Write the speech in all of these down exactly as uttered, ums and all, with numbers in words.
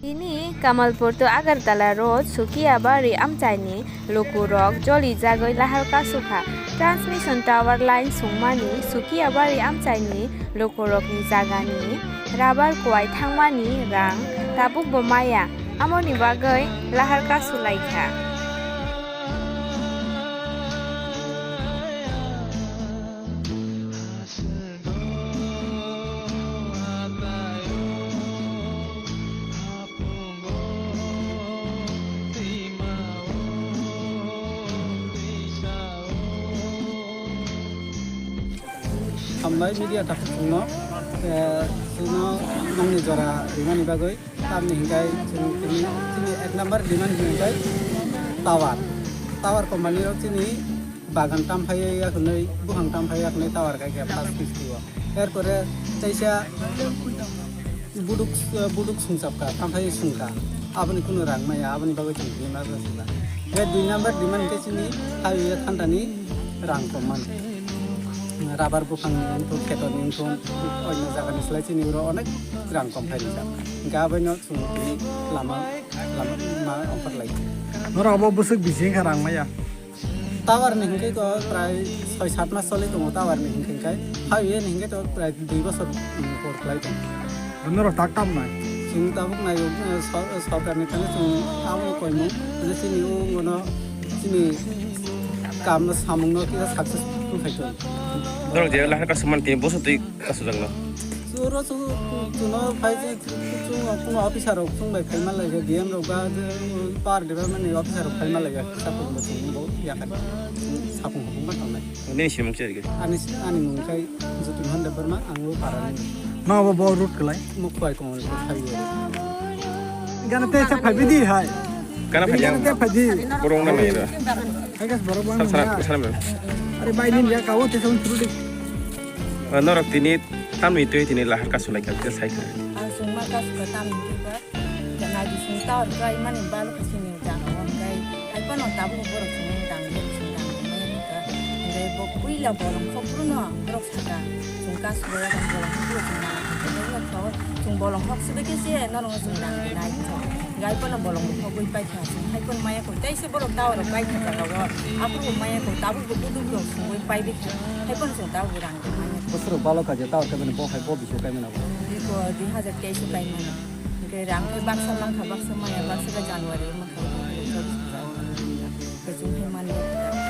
Tini Kamalpur to Agartala road Sukiabari amchaini lukurok joli jagoi lahar kasukha. Transmission tower line sungmani Sukiabari amchaini lukurokni jagani rabar kuwai thangmani rang tabukbo maya, amoni bagwi lahar kasulaikha. Hambai media takhuk chwngno, eh, chwngno nangni jora rimani bagwi. Tamni hinkhai chwng tini, tini ek number demand hinkhai tower. Tower company rok chini bagan tamphai yakhnai, buphang tamphai yakhnai tower kai khe first kisti o. Erpore teisa buduk, buduk sungsapkha, tamphai sungkha. Aboni kunu rang maya, aboni bagwi chwng demand rw sila. Be dui number demand khe chini highway thantani rang kom man. Rubber buphang ni wngthok, kheto ni wngthok, oino jaga ni slai chini oro onek rang kom phai rijak. Hingkhe aboino chwng tini lama, lama ma offer lai. Norok abo bwswk bisi wngkha rang maya? Tower ni hinkhe to prai soi sat mas choli tongo tower ni hinkhe hinkhe. Highway ni hinkhe to prai dui bosor, um, por khlai tongo. Norok tak tam nai? Chwng tabuk nai, uh, sor-, sorkar ni thani chwng abo koimung. Hingkhe chini o ngono chini kam no samung no kisa successful khai tongo. Norok je lahar kasuk man tini bosor twi kasujak no? Chwng oro chwng, chwngno phai je, chwng, chwng, chwng officer rok chwng bai phai manlai khe, D M rok ba, je, power department ni officer rok phai manlai khe, kisa phunukgo chwng bo yakar, chwng sapung hapung ma tongnai. Nini simung se rigi? Ani, ani mung khe Jyoti Mohan Debbarma, ang o para ni. Ma bo bo route kwlai? Mo Khowai Kamalpur phai o. Gana te cha phai bidi hai. Kana phai yang? Gana te phai di. Borok na mai ra. Hai guys, borok bang. Sar sar sar. Are bai nin ya kawo te son through di. Norok tini tamni twi tini lahar kasu lai kha, sai kha. Ang chwngma kasu kha tamni twi ba. Jana di sung tower kai mani bal kha sini jana on kai. Hai kono tabuk borok sini dang di sung dang di mai ka. Ngai bo kuila bolong khopru no borok saka. Chwng kasu ya kan bolong khopru chwng mana. Chwng bolong khop sebe ke se norok chwng dang di nai. Ngai kono bolong khopui pai kha. Hai kono maya ko tai se borok tower kai kha jana o. Aphuru maya ko tabuk bo buduk rok sungui pai bi kha. Hai kono chwng tabuk rang. Bosoro balo kaje tao kebene bo hai bo bisu kaimana bo. Biko dui hajar teis o kaimana. Hingke rang khe baksa mankha, baksa maya, baksa khe January o mankha. Kechung khe manya.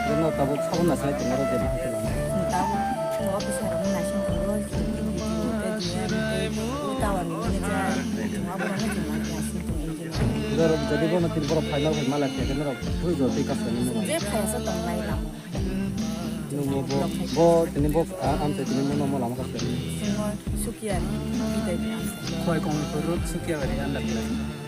Jeno tabuk sabun na sai tongoro je maha khe lama. Tabuk chwng officer rok naising tongo, chwng D P T, tei D M, tei o tower ni manager, chwng abo rok no chwng naising tongo engineer. Borok jodi bono tin borok final hai mala khe norok bui jodi kasani norok. Je phai sa tong nai lama. Nungbo bo, bo tini bo, a, amchai tini bo nomo lama kha. Simo Sukiya ni bidai ni amchai. Khowai Kamalpur road Sukiya bari under place.